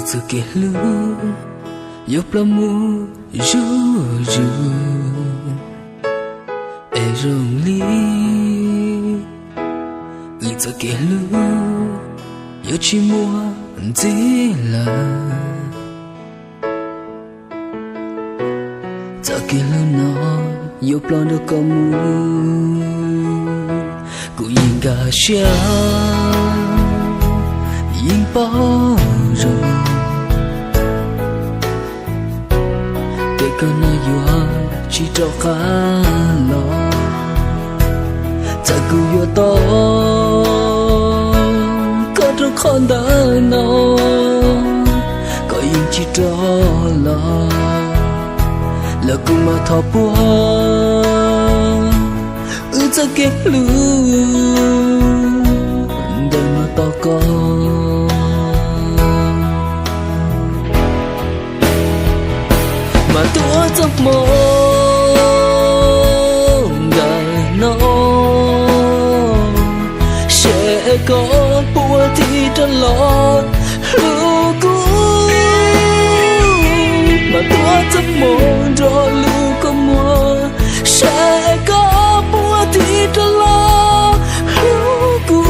Txoj kev hlub yuav ploj mus zuj zus es zoo li wb txoj kev hlub yuav tsis muaj ntxiv lawm. Txoj kev hlub no yuav ploj nrog koj mus, kuv yeej nkag siab yeej paub zoo tias koj no yuav tsis rov qab los. Txawm kuv yuav tos koj rau qhov ntawm no, koj yeej tsis rov los, los kuv mam thov puag wb txoj kev hlub ntawm no tos koj. Mas tuav txoj hmoov ntawm no, seb koj puas tig rov los hlub kuv. Mas tuav txoj hmoov nrog lub kua muag, seb koj puas tig rov los hlub kuv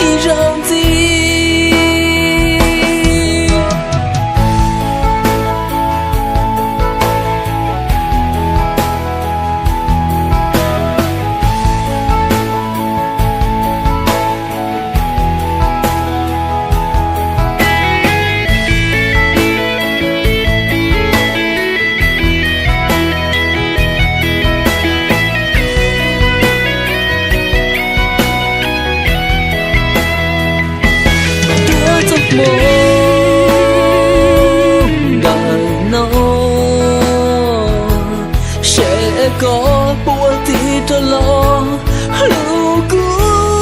ib zaug ntxiv. Tuav txoj hmoov ntawm no, seb koj puas tig rov los hlub kuv.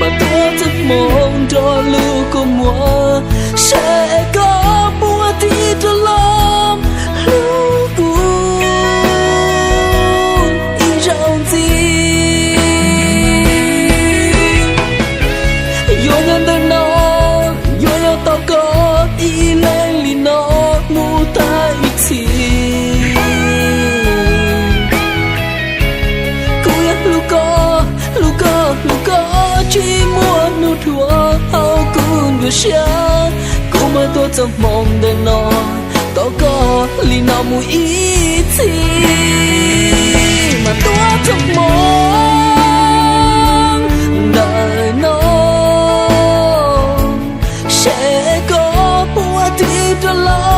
Mas tuav txoj hmoov nrog lub kua muag, seb koj puas tig rov los hlub kuv ib zaug ntxiv. Yuav nyob ntawm no, yuav nyob tos koj ib leeg li no mus tag ib txhis. Kuv yuav hlub koj, hlub koj, hlub koj tsis muaj hnub dhuav hauv kuv nruab siab. Kuv mam tuav txoj hmoov ntawm no tos koj li no mus ib txhis. Mas tuav txoj hmoov ntawm no, seb koj puas tig rov los